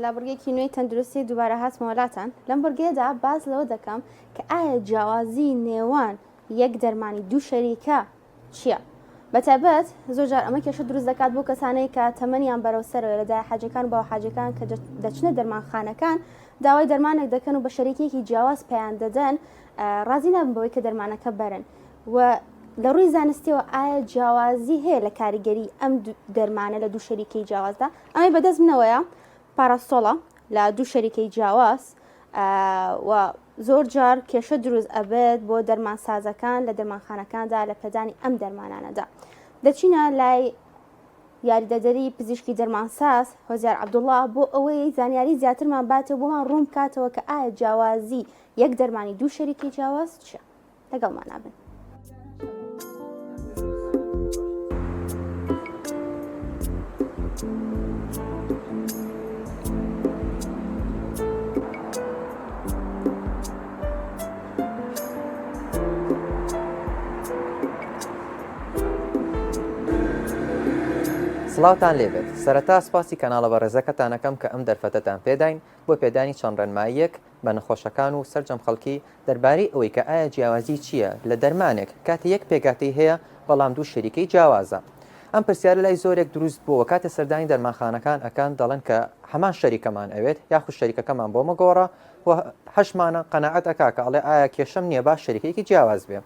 لە بڕگێکی نوێی تەندروستی دووبارە هاتمەوە لاتان لەم بڕگەیەدا باس لەوە دەکەم کە ئایا جیاوازی نێوان یەک دەرمانی دوو شەریکە چییە؟ بەتایبەت زۆر جار ئەمە کێشە دروست دەکات بۆ کەسانەی کە تەمەنیان بەرەو سەرەوە لە دایە حاجەکان و باوە حاجەکان کە دەچنە دەرمانخانەکان داوای دەرمانێک دەکەن و بە شەریکێکی جیاواز پێیان دەدەن ڕازی نابن بەوەی کە دەرمانەکە بەرن و لە ڕووی زانستیەوە ئایا جیاوازی هەیە لە کاریگەری ئەم دەرمانە لە دوو شەریکەی جیاوازدا ئەمەی بەدەست منەوەیە پاراستۆڵە لە دوو شەریکەی جیاواز و زۆر جار کێشە دروست ئەبێت بۆ دەرمانسازەکان لە دەرمانخانەکاندا لە پێدانی ئەم دەرمانانەدا دەچینە لای یاریدەدەری پزیشکی دەرمانساز هۆزیار عەبدوڵا بۆ ئەوەی زانیاری زیاترمان باتەوە بۆمان ڕوون بکاتەوە کە ئایا جیاوازی یەک دەرمانی دوو شەریکەی جیاواز چییە لەگەڵمانا بن. سڵاوتان لێبێت سەرەتا سپاسی کەناڵە بەڕێزەکەتان ئەکەم کە ئەم دەرفەتەتان پێداین بۆ پێدانی چەند ڕێنماییەک بە نەخۆشەکان و سەرجەم خەڵکی دەربارەی ئەوەی کە ئایا جیاوازی چییە لە دەرمانێک کاتێ یەک پێکهاتەی هەیە بەڵام دوو شەریکەی جیاوازە؟ ئەم پرسیارە لای زۆرێک دروست بووە کاتێ سەردانی دەرمانخانەکان ئەکەن دەڵێن کە هەمان شەریکەمان ئەوێت یاخود شەریکەکەمان بۆ مەگۆڕە و هەشمانە قەناعەت ئەکا کە ئەڵێ ئایا کێشەم نییە با شەریکەیەکی جیاواز بێ.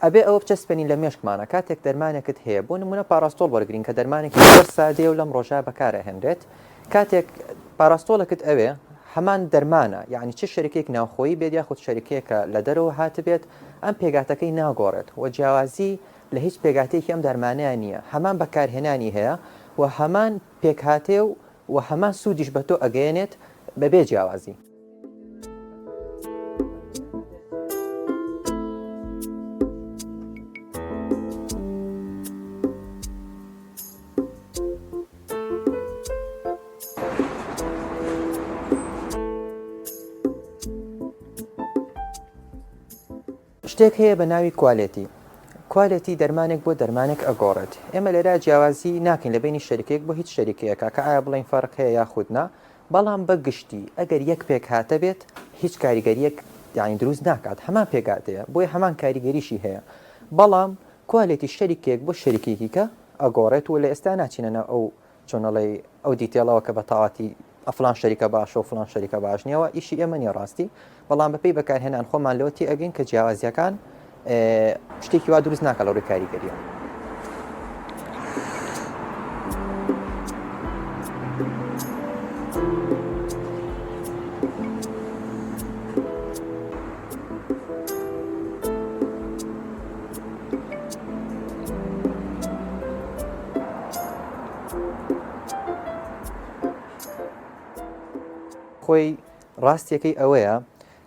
ئەبێ ئەوە بچەسپێنین لە مێشکمانا کاتێک دەرمانێکت هەیە بۆ نمونە پاراستۆڵ وەرگرین کە دەرمانێکی زۆر سادەیە و لەم ڕۆژە بەکارئەهێنرێت کاتێک پاراستۆڵێکت ئەوێ هەمان دەرمانە یعنی چ شەریکێک ناوخۆیی بێت یاخود شەریکەیەکە لە دەرەوە هاتبێت ئەم پێگاتەکەی ناگۆڕێت و جیاوازی لە هیچ پێگاتێکی ئەم دەرمانەیە نییە هەمان بەکارهێنانی هەیە و هەمان پێکهاتەیە و و هەمان سوودیش بە تۆ ئەگەیەنێت بەبێ جیاوازی. شتێک هەیە بە ناوی quality quality دەرمانێک بۆ دەرمانێک ئەگۆڕێت ئێمە لێرە جیاوازی ناکەین لە بینی شەریکێک بۆ هیچ شەریکەیەکە کە ئایا بڵین فەرق هەیە یاخود نا بەڵام بە گشتی ئەگەر یەک پێکهاتە بێت هیچ کاریگەریەک یانی دروست ناکات هەمان پێکهاتەیە بۆیە هەمان کاریگەریشی هەیە بەڵام quality شەریکێک بۆ شەریکێکی کە ئەگۆڕێت و لە ئێستا ناچینە ناو ئەو چۆن ئەڵێی ئەو detail ەوە کە بە تەواتی ئەفلان شەریکە باشە و فلان شەریکە باش نییەوە ئیشی ئێمە نییە ڕاستی بەڵام بەپێی بەکارهێنان خۆمان لەوە تێئەگەین کە جیاوازیەکان شتێکی وا دروست ناکە لە ڕووی کاریگەریە. خۆی ڕاستیەکەی ئەوەیە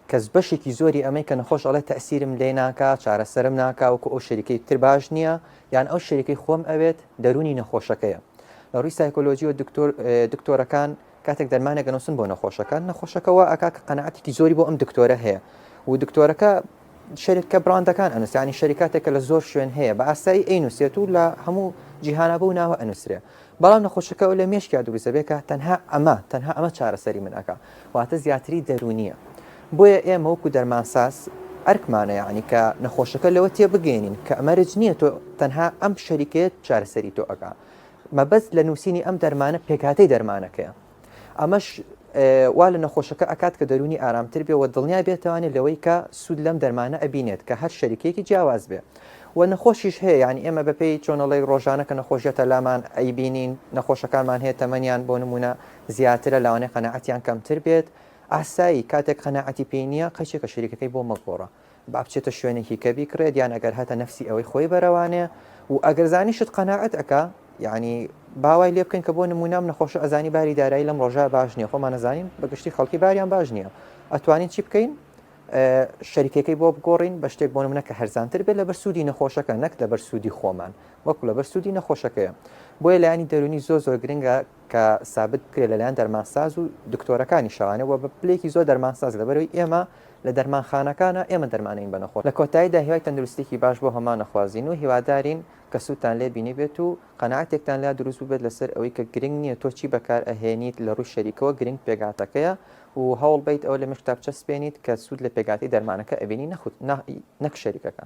کە بەشێکی زۆری ئەمەی کە نەخۆش ئەڵێ تەسیرم لێ ناکا چارەسەرم ناکا وەکو ئەو شەریکەی تر باش نییە یان ئەو شەریکەی خۆم ئەوێت دەرونی نەخۆشەکەیە لە ڕووی سایکۆلۆژیەوە دکتۆر دکتۆرەکان کاتێک دەرمانێک ئەنووسن بۆ نەخۆشەکە نەخۆشەکە وا ئەکا کە قەناعەتێکی زۆری بۆ ئەم دکتۆرە هەیە و دکتۆرەکە شەریکە بڕاندەکان ئەنووسێ یانی شەریکاتێک کە لە زۆر شوێن هەیە بە ئاسایی ئەینووسێت و لە هەموو جیهانا بەو ناوە ئەنووسرێ بەڵام نەخۆشەکە لە مێشکیا دروست دەبێت کە تەنها ئەمە تەنها ئەمە چارەسەری من ئەکا واتە زیاتری دەروونیە بۆیە ئێمە وەکو دەرمانساز ئەرکمانە یعنی کە نەخۆشەکە لەوە تێبگەێنین کە مەرج نییە تۆ تەنها ئەم شەریکەیە چارەسەری تۆ ئەکا مەبەست لە نووسینی ئەم دەرمانە پێکهاتەی دەرمانەکەیە ئەمەش وا لە نەخۆشەکە ئەکات کە دەروونی ئارامتر بێ و دڵنیا بێتەوانێ لەوەی کە سوود لەم دەرمانە ئەبینێت کە هەر شەریکەیەکی جیاواز بێ و نەخۆشیش هەیە یانی ئێمە بەپێی چۆنەڵی ڕۆژانە کە نەخۆشیەتە لامان ئەیبینین نەخۆشەکانمان هەیە تەمەنیان بۆ نمونە زیاترە لەوانەیە قەناعەتیان کەمتر بێت ئاسایی کاتێک قەناعەتی پێی نییە قەیچێکە شەریکەکەی بۆ مەگۆڕە با بچێتە شوێنێکی کە بیکڕێت یان ئەگەر هاتە نەفسی ئەوەی خۆی بەرەوانێ و ئەگەر زانیشت قەناعەت ئەکا یعنی باوای لێ بکەین کە بۆ نمونام نەخۆشە ئەزانی باری دارایی لەم ڕۆژە باش نییە خۆمان ئەزانین بە گشتی خەڵکی باریان باش نییە ئەتوانین چی بکەین شەریکەکەی بۆ بگۆڕین بە شتێک بۆ نمونە کە هەرزانتر بێت لەبەر سوودی نەخۆشەکە نەک لەبەر سوودی خۆمان وەکو لەبەر سوودی نەخۆشەکەیە بۆیە لایەنی دەرونی زۆر زۆر گرنگە کە سابت بکرێت لەلایەن دەرمانساز و دکتۆرەکانی شەوانە و بە پلێکی زۆر دەرمانساز لەبەرەوەی ئێمە. لە دەرمانخانەکانا ئێمە دەرمانەین بە نەخۆش. لە کۆتاییدا هیوای تەندروستیەکی باش بۆ هەمان ئەخوازین و هیوادارین کە سوودتان لێ بینیبێت و قەناعەتێکتان لا دروست بووبێت لەسەر ئەوەی کە گرنگ نییە تۆ چی بەکار ئەهێنیت لە ڕووی شەریکەوە گرنگ پێکهاتەکەیە و هەوڵ بەیت ئەوە لە مێشکتا بچەسپێنیت کە سوود لە پێکهاتەی دەرمانەکە ئەبینی نەخود نەک شەریکەکە.